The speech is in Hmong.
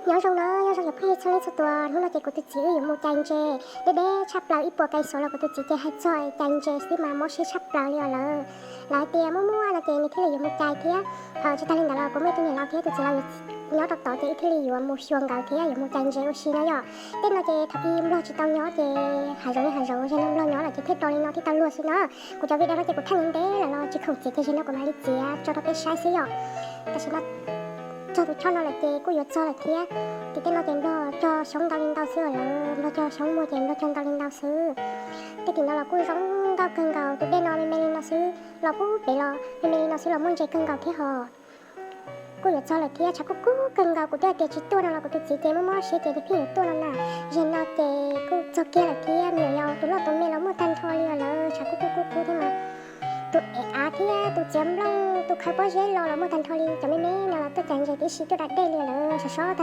Nyob zoo na, nyob zoo cov phooj ywg txhua leej txhua tus. Hnub no ces kuv tus txiv wb yuav mus cais ntses deb deb tshaj plaws ib puas kais xov los kuv tus txiv ces hais txog cais ntses xwb mas mob siab tshaj plaws li os lawm. Lawv tias muaj muaj no ces nws thiaj li yuav mus cais thiab. Tsis tag li ntawd los kuv muaj ib tug niam laus thiab tus txiv laus nyob rau tod ces wb thiaj li yuav mus xyuas nkawd thiab yuav mus cais ntses ua si no yom. Tej no ces thaum ub Nplog tsis tau nyob ces hav zoov li hav zoov, zaum no Nplog nyob lawm ces thiaj rau li no thiaj tau luag xwb na. Kuv cov video no ces kuv thaij ntev lawm los tsis khoom txiav ces zaum no kuv mam li txiav tso rau peb saib xwb yom. Tam sim no txog tus choj no lawm ces kuj yuav txog lawm thiab. Tim tej no ces Nplog cog xyoob ntau li ntau xwb lawm, Nplog cog xyoob muag ces Nplog cog ntau li ntau xwb. Tej tim no los kuj zoo nkauj kawg nkaus, tus dej no me me li no xwb los pub pem los me me li no xwb los muaj ntses kawg nkaus thiab hos. Kuj yuav txog lawm thiab, tshav kub kub kawg nkaus, kuv twb hais tias tsis tuaj no los kuv tus txiv ces muaj mob siab ces nws pheej yuav tuaj no na. Zaum no ces kuj txog kiag lawm thiab, me nyuam yaus tus loj tus me los muaj tag nrho li lawm, tshav kub kub kub kub thiab mas. Tus ev av thiab tus txiav nplooj tus khaws pob zeb los los muaj tag nrho li, cov me me no los tuaj cais ntses tib si tuaj da dej li lawm, sov sov